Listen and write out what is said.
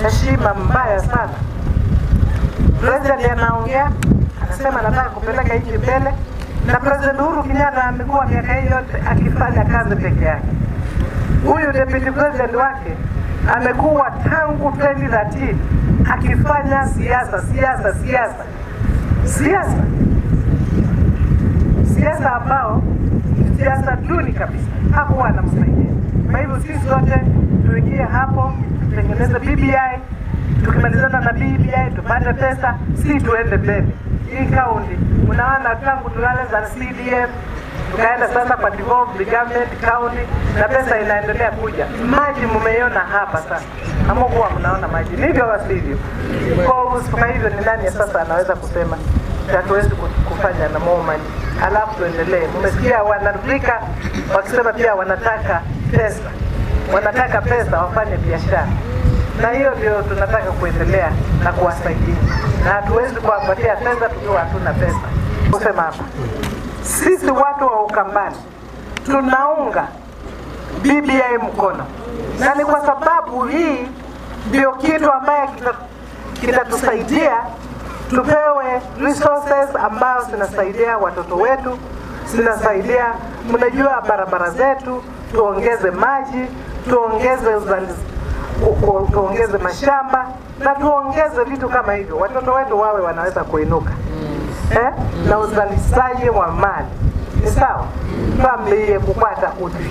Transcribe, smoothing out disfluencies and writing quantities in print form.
Heshima mbaya sana. President anaongea, anasema anataka kupeleka nchi mbele, na President Uhuru Kenyatta amekuwa miaka hii yote akifanya kazi peke yake. Huyu deputy president wake amekuwa tangu 2013 akifanya siasa siasa siasa siasa siasa, ambao siasa duni kabisa, hakuwa anamsaidia. Kwa hivyo sisi sote tuingie hapo, tutengeneze BBI. Tukimalizana na BBI tupate pesa, si tuende mbele. Hii kaunti unaona, tangu tuanze na CDF tukaenda sasa kwa devolved government county, na pesa inaendelea kuja. Maji mmeiona hapa sasa, hamkuwa mnaona maji, ndivyo wasivyo? Kwa hivyo ni nani sasa anaweza kusema hatuwezi kufanya na more money, halafu tuendelee? Mmesikia wanarika wakisema pia wanataka pesa, wanataka pesa wafanye biashara, na hiyo ndio tunataka kuendelea na kuwasaidia, na hatuwezi kuwapatia pesa tukiwa hatuna pesa. Kusema hapa sisi watu wa Ukambani tunaunga BBI mkono, na ni kwa sababu hii ndio kitu ambaye kitatusaidia tupewe resources ambazo zinasaidia watoto wetu, zinasaidia mnajua barabara zetu, tuongeze maji, tuongeze tuongeze mashamba na tuongeze vitu kama hivyo, watoto wetu wawe wanaweza kuinuka na uzalishaji wa mali ni sawa, twambie kukwata uti.